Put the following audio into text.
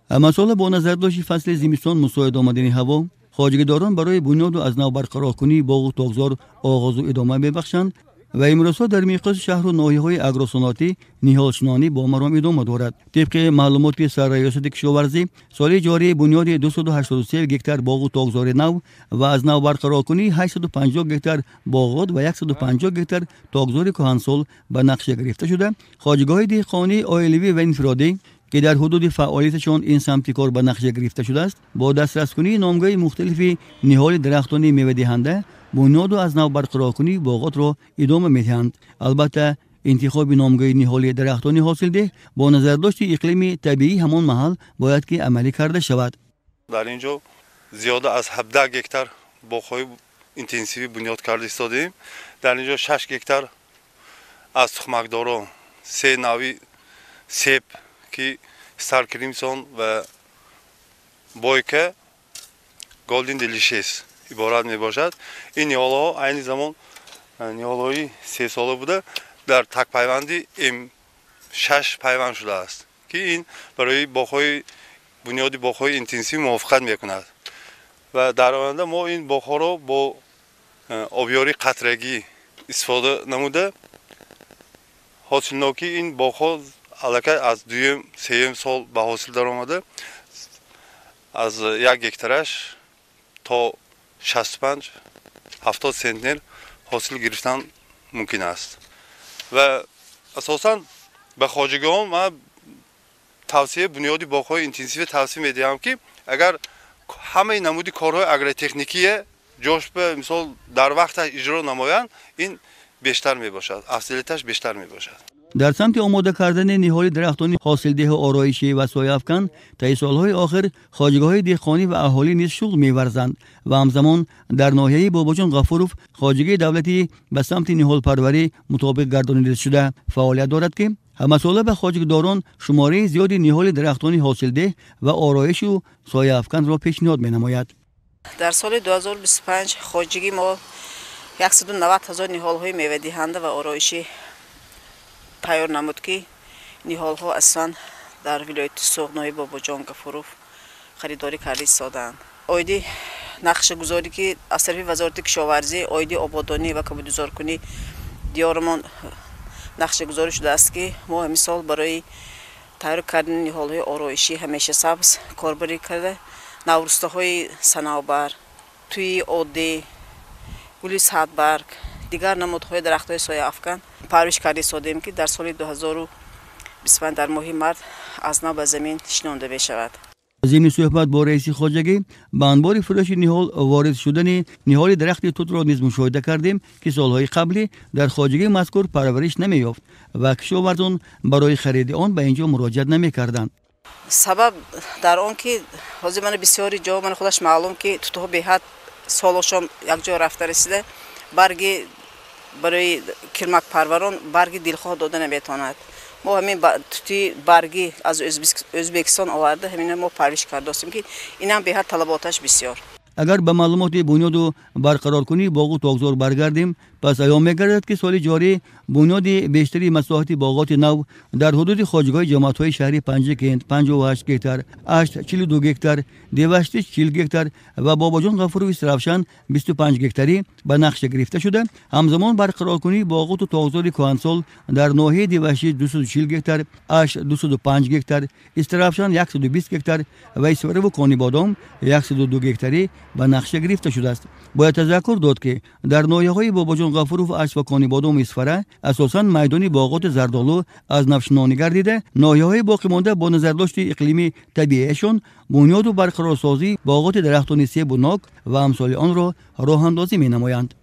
Масъала бо назардошти фасли зимистон мусоид омадани ҳаво, хоҷагидорон барои бунёду аз нав барқароркунии боғу токзор оғозу идома мебахшанд ва имрӯзҳо дар миқёси шаҳру ноҳияҳои агросаноатӣ ниҳолшинонӣ бо маром идома дорад. Тибқи маълумоти сарраёсати кишоварзӣ, соли ҷорӣ бунёди 283 гектар боғу токзори нав ва аз нав барқароркунии 850 гектар боғот ва 150 гектар токзори кӯҳансол ба нақша гирифта шуда, хоҷагиҳои деҳқонӣ, оилавӣ ва инфиродӣ, ки дар ҳудуди фаъолияташон ин самти кор ба нақша гирифта шудааст, бо дастраскунии номгӯи мухталифи ниҳоли дарахтони мевадиҳанда бунёду аз нав барқароркунии боғотро идома медиҳанд. Албатта, интихоби номгӯи ниҳоли дарахтони ҳосилдеҳ бо назардошти иқлими табиии ҳамон маҳал бояд ки амалӣ карда шавад. Дар ин ҷо зиёда аз 17 гектар боғҳои интенсивӣ бунёд карда истодаем. Дар ин ҷо 6 гектар аз тухмакдорон, се нави себ, ки Стар Кримсон ва Бойка, Голден Делишес иборат мебошад. Ин ниҳолҳо айни замон ниҳолҳои сесола буда, дар такпайванди М6 пайванд шудааст, ки ин барои боғҳои бунёди боғҳои интенсивӣ мувофиқат мекунад. Ва дар оянда мо ин боғҳоро бо обёрии қатрагӣ истифода намуда, ҳосилнокии ин боғҳо аллакай аз дуюм, сеюм сол ба ҳосил даромада, аз як гектараш то 65-70 центнер ҳосил гирифтан мумкин аст. Ва асосан ба хоҷагиҳон ман тавсия, бунёди боғҳои интенсивӣ тавсия медиҳам, ки агар ҳамаи намуди корҳои агротехникие ҷош ба мисол дар вақташ иҷро намоянд, ин бештар мебошад, афзалияташ бештар мебошад. Дар самти омода кардани ниҳоли дарахтони ҳосилдеҳу ороишӣ ва сояафкан таи солҳои охир хоҷагиҳои деҳқонӣ ва аҳолӣ низ шуғл меварзанд ва ҳамзамон дар ноҳияи Бобоҷон Ғафуров хоҷагии давлатӣ ба самти ниҳолпарварӣ мутобиқ гардонида шуда фаъолият дорад, ки ҳамасола ба хоҷагидорон шумораи зиёди ниҳоли дарахтони ҳосилдеҳ ва ороишу сояафканро пешниҳод менамояд. Дар соли 2025 хоҷагии мо 190 ҳазор ниҳолҳои мевадиҳанда ва ороишӣ тайёр намуд, ки ниҳолҳо аслан дар вилояти Суғд, ноҳияи Бобоҷон Гафуров харидорӣ карда истодаанд. Оиди нақшагузорӣ, ки аз тарафи Вазорати кишоварзӣ оиди ободонӣ ва кабудизоркунӣ диёрамон нақшагузорӣ шудааст, ки мо ҳамин сол барои тайёр кардани ниҳолҳои ороишӣ ҳамеша сабз корбарӣ карда, наврӯстаҳои санавбар, тӯи оддӣ, гули садбарг, дигар намудҳои дарахтҳои сояафкан парвариш карда истодаем, ки дар соли 2025 дар моҳи март аз нав ба замин шинонда мешавад. Зимни суҳбат бо раиси хоҷагӣ ба анбори фурӯши ниҳол ворид шудани ниҳоли дарахти тутро низ мушоҳида кардем, ки солҳои қаблӣ дар хоҷагии мазкур парвариш намеёфт ва кишоварзон барои хариди он ба ин ҷо муроҷиат намекарданд. Сабаб дар он, ки ҳозир мана бисёри ҷо, мана худаш маълум, ки тутҳо беҳад солошон якҷо рафта расида, барги барои кирмакпарварон барги дилхоҳ дода наметавонад. Мо ҳамин тути баргӣ аз Ӯзбекистон оварда, ҳамина мо парвариш кардостем, ки инам беҳад талаботаш бисёр. Агар ба маълумоти бунёду барқароркунии боғу токзор баргардем, пас аён мегардад, ки соли ҷорӣ бунёди бештари масоҳати боғоти нав дар ҳудуди хоҷагиҳои ҷамоатҳои шаҳри Панҷакент 58 гектар, Ашт 42 гектар, Деваштич 40 гектар ва Бобоҷон Ғафурови Истаравшан 25 гектарӣ ба нақша гирифта шуда, ҳамзамон барқароркунии боғоту токзори кӯҳансол дар ноҳияи Деваштич 240 гектар, Ашт 205 гектар, Истаравшан 120 гектар ва Исфараву Конибодом 102 гектарӣ ба нақша гирифта шудааст. Бояд тазаккур дод, ки дар ноҳияҳои Бобоҷон Ғафуров, Ашт ва Конибодому Исфара асосан майдони боғоти зардолу аз навшинонӣ гардида, ноҳияҳои боқимонда бо назардошти иқлими табиияшон бунёду барқарорсозии боғоти дарахтони себу нок ва амсоли онро роҳандозӣ менамоянд.